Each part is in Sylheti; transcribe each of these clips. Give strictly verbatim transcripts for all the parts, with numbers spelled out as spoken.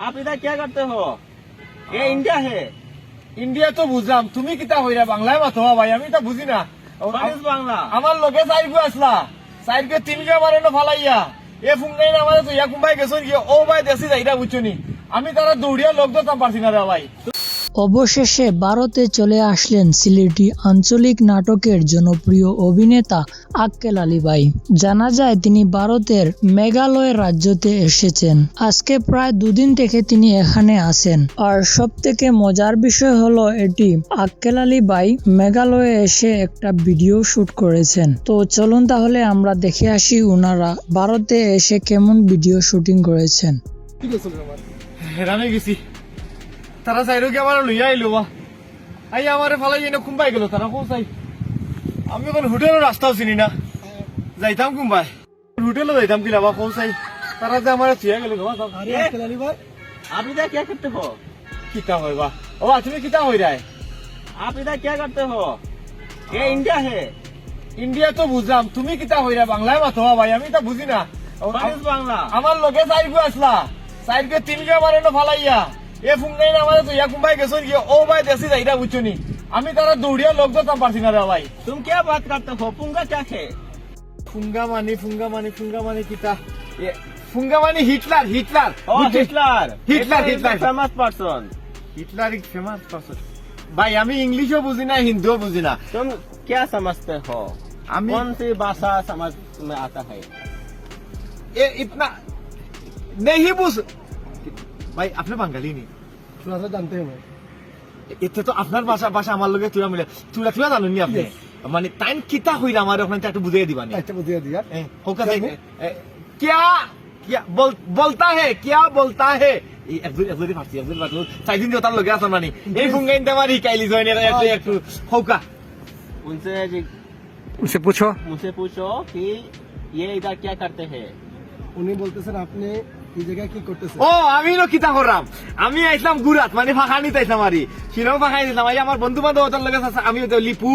आप इधर क्या करते हो? ये इंडिया है। ইন্ডিয়া তো বুঝলাম, তুমি কিতা কইরা বাংলায় মাতো বা ভাই, আমি তো বুঝি না। ও, What is বাংলা? আমার লগে চাইরগু আছলা, চাইরগুয়ে তিনগুয়ে আমারে অনো ফালাইয়া, এ ফুঙ্গাইন আমারে তো ইয়া কুম্বাই গেছইন গিয়া, ও ভাই দেশি যাইরা বুঝছো নি, আমি তারা দৌড়িয়া লগ ধরতাম পারছি না রে ভাই। অবশেষে ভারতে চলে আসলেন সিলেটি আঞ্চলিক নাটকের জনপ্রিয় অভিনেতা আক্কেল আলী ভাই। জানা যায় তিনি ভারতের মেঘালয় রাজ্যতে এসেছেন। আজকে প্রায় দুদিন থেকে তিনি এখানে আছেন। আর সব থেকে মজার বিষয় হলো এটি, আক্কেল আলী ভাই মেঘালয়ে এসে একটা ভিডিও শুট করেছেন। তো চলুন তাহলে আমরা দেখে আসি ওনারা ভারতে এসে কেমন ভিডিও শুটিং করেছেন। হেরান অই গেছি। তারা চাইরোগি আমারে লইয়া আইলো বা। আই আমারে ফালাই এনে কুম্বাই গেল তারা, কও চাই। আমি অখন হোটেলর রাস্তাও চিনি না। যাইতাম কুম্বাই। হোটেলো যাইতাম কিলা বা, কও চাই। তারা যে আমারে থুইয়া গেল গো বা। अरे अक्कल अली भाई। आप इधर क्या करते हो? কিতা কয় বা। ও বা, তুমি কিতা কইরায়? आप इधर क्या करते हो? ये इंडिया है। ইন্ডিয়া তো বুঝলাম, তুমি কিতা কইরা বাংলায় মাতো বা ভাই, আমি তো বুঝি না। ও, What is বাংলা? আমার লগে চাইরগু আছলা, চাইরগুয়ে তিনগুয়ে আমারে অনো ফালাইয়া, এ ফুঙ্গাইন আমারে তো ইয়া কুম্বাই গেছইন গিয়া, ও ভাই দেশি যাইরা বুঝছো নি, আমি তারা দৌড়িয়া লগ ধরতাম পারছি না রে ভাই। तुम क्या बात करते हो? पुंगा क्या है? ফুঙ্গা মানি, ফুঙ্গা মানি, ফুঙ্গা মানি কিতা? এ, ফুঙ্গা মানি হিটলার, হিটলার। ओ, বুঝছো? Hitler. Hitler, Hitler Hitler. Famous person. Hitler এক ফেমাস পারসন। ভাই, আমি ইংলিশও বুঝি না, হিন্দিও বুঝি না। तुम क्या समझते हो? আমি कौन सी भाषा समझ में आता है? এ ইতনা নেহি বুঝ। ভাই, আপনি বাঙালি নি? थोड़ा सा जानते हैं मैं। এতে তো আপনার ভাষা, ভাষা আমার লগে তুলা মিলে, তুলা, তুলা জানেন নি আপনি? মানে, তাইন কিতা কইরা আমার ওখানে একটু বুঝিয়ে দিবা নি? अच्छा, बुझिया दिया। এ, হোক আছে, এ, এ, क्या, क्या बोल, बोलता है, क्या बोलता है? এই একজুরি, একজুরি ফাটছি, একজুরি ফাটছি। চাইদিন যে তার লগে আছেন মানে। এই ফুঙ্গাইন তো আমার হিকাইলি জয়েন একটু, একটু হোকা। उनसे जी, उनसे पूछो। उनसे पूछो कि ये इधर क्या करते हैं? উনি বলতেছেন আপনি এই জায়গায় কি করতেছেন? ও, আমি নো কিতা করলাম? আমি আইছলাম গুরাত, মানে ফাঁকানিত আইছলাম আরি। শিলং ফাঁকানি দিলাম। এই আমার বন্ধু বান্ধব ওটার লগে আছে, আমি ওই যে লিপু,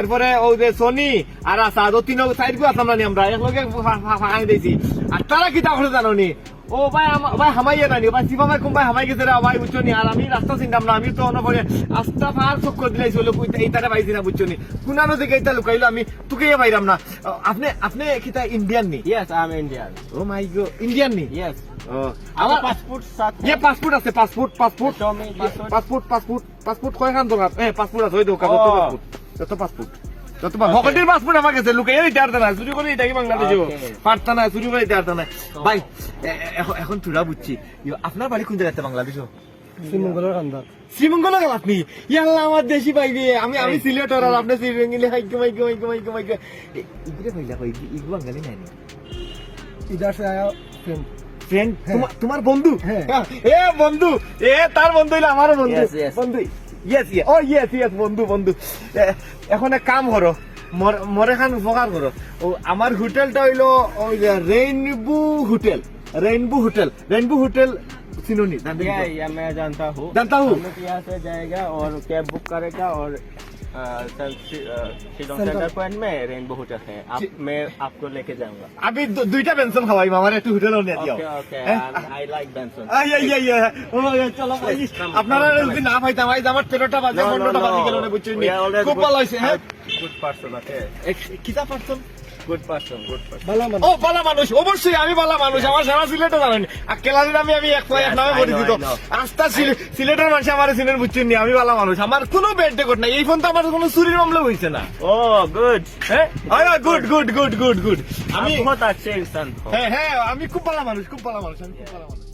এরপরে ওই যে সনি, আর আসাদ, ও তিন চাইরগু আছলাম না নি আমরা, এক লগে ফা-, ফা-, ফাঁকানি দিছি। আর তারা কিতা করে জানো নি? ও ভাই, আমা-, ভাই হামাইয়া নানি, ভাই সিফা ভাই কোন ভাই হামাই গেছে রে ভাই, বুঝছো নি? আর আমি রাস্তা চিনতাম না, আমি তো অন্য করে আস্তা ফার চক্কর দিলাইছি, হলো কই এই তারা পাইছি না, বুঝছো নি? কোনানো দিকে এটা লুকাইলো, আমি তুকে পাইলাম না। আপনি, আপনি কিতা ইন্ডিয়ান নি? Yes, I am Indian। ও মাই গো, ইন্ডিয়ান নি? Yes। ও, আমার পাসপোর্ট সাথে। ইয়ে পাসপোর্ট আছে, passport, passport. Show me passport। Passport, passport, passport কয়খান দরকার? হ্যাঁ, পাসপোর্ট আছে, ওই দেখো, কত ও। পাসপোর্ট, কত পাসপোর্ট, কত পাসপোর্ট। হকটির পাসপোর্ট আমার কাছে, লুকাইয়া দিতে পারতা না, চুরি করে এটা কি বাংলাদেশে? ওকে। পারতা না, চুরি করে দিতে পারতা না। ভাই, এ-, এ-, এখন, এখন থুড়া বুঝছি। ইয়ো, আপনার বাড়ি কোন জায়গাতে বাংলাদেশো? শ্রীমঙ্গলের কান্দাত। শ্রীমঙ্গল গেল আপনি? ইয়াল্লা, আমার দেশি ভাই রে, আমি, আমি সিলেটর আর আপনি শ্রীমঙ্গলি, হাই গো, মাই গো, মাই গো, মাই গো। এ, ইগুরে ভাইলা কই, ইগু বাঙালি নানি? इधर से आया फ्रेंड। ফ্রেন্ড, তোমার, তোমার বন্ধু? হ্যাঁ। এ বন্ধু, এ তার বন্ধু হইলে আমারও বন্ধু। Yes, yes। বন্ধু, ইয়েস, ইয়েস, ও ইয়েস, ইয়েস, বন্ধু, বন্ধু। এ, এখন এক কাম করো, মোর, মোর এখান উপকার করো। ও, আমার হোটেলটা হইলো ওই যে rainbow hotel, rainbow hotel, rainbow hotel চিনো নি? জানতে या, নি? या, मैं जानता हूँ। जानता हूँ। हम लोग यहाँ से जाएगा और कैब बुक करेगा और, अ, सर, शि-, अ, शिलोंग सेंट्रल। सेंट्रल पॉइंट में रेनबो होटल है। आप, जी। मैं आपको लेके जाऊंगा। আমি দু-, দুইটা বেনসন খাওয়াই, আমার একটু হোটেল নিয়ে দিও। Okay, okay. হ্যাঁ? I, I like Benson। I, I, I, I. ও, এই, চলো, ভাই। Come, আপনারা come, যদি না পাইতাম, আই আমার তেরোটা বাজে, No, no, পনেরোটা no, বাজে no। গেল না, বুঝছেন নি? We are always খুব good, ভালো হয়েছে, হ্যাঁ? Good person, okay? এ, কিতা পারছেন? Good person, good person। ভালো মানুষ। ও, ভালা মানুষ, অবশ্যই আমি ভালা মানুষ, আমার সারা সিলেটে জানেন। আর কেলাদিন আমি, আমি এক, এক নামে I know, পরিচিত। I know। আস্তা সিলে-, সিলেটের মানুষ আমারে চিনেন, বুঝছেন নি? আমি ভালা মানুষ, আমার কোনো ব্যাড রেকর্ড নাই। এই ফোন তো আমার কোনো চুরির মামলা হইছে না। Oh, good। হ্যাঁ? হ্যাঁ, good, good, good, good, good. আমি, आप बहुत अच्छे इंसान हो। হ্যাঁ, হ্যাঁ, আমি খুব ভালা মানুষ, খুব ভালা মানুষ, আমি খুব ভালা মানুষ।